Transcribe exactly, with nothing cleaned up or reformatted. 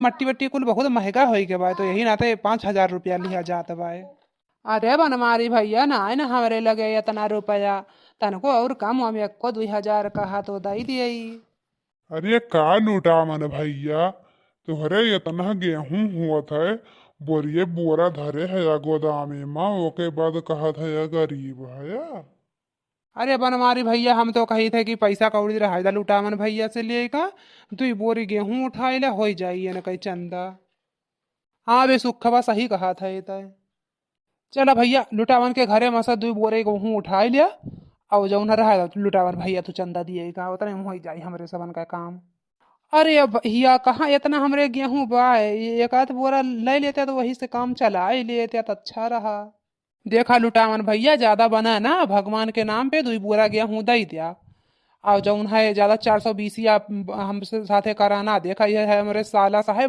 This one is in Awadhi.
मट्टी वट्टी कुल बहुत महंगा होइ गए बाय, तो यही नाते पाँच हजार रुपया लिहा जात बाय। अरे बनवारी भैया, नाय न हमरे लगे इतना रुपया, तनको और कम, हम एक्को दुई हजार कहा तो दई दिए। अरे का लुटावन भैया, तोहरे इतना गेहूं होत है, बोरिये बोरा धरे है या गोदामे मा, ओके बाद कहत है या गरीब है या। अरे बनवारी भैया, हम तो कही थे कि पैसा कौड़ी रहा जा लुटावन भैया से लिए का, दुई बोरी गेहूं उठाई ले, होई जाई न कहीं चंदा। हाँ बे सुखवा, सही कहा था ये तय। चला भैया, लुटावन के घरे मा से दुई बोरे गेहूं उठाई लिया, और जौन रहा लुटावन भैया तू चंदा दिए का, उतने में होई जाई हमरे सबन का काम। अरे भैया, कहाँ इतना हमरे गेहूं बा, ये एक आध बोरा ले लेते तो वही से काम चला ही लेते तो अच्छा रहा। देखा लुटावन भैया, ज्यादा बना ना, भगवान के नाम पे दुई बोरा गेहूं दई दिया। और जौन है ज्यादा चार सौ बीस या हमसे साथे कराना, देखा ये है हमरे साला साहेब,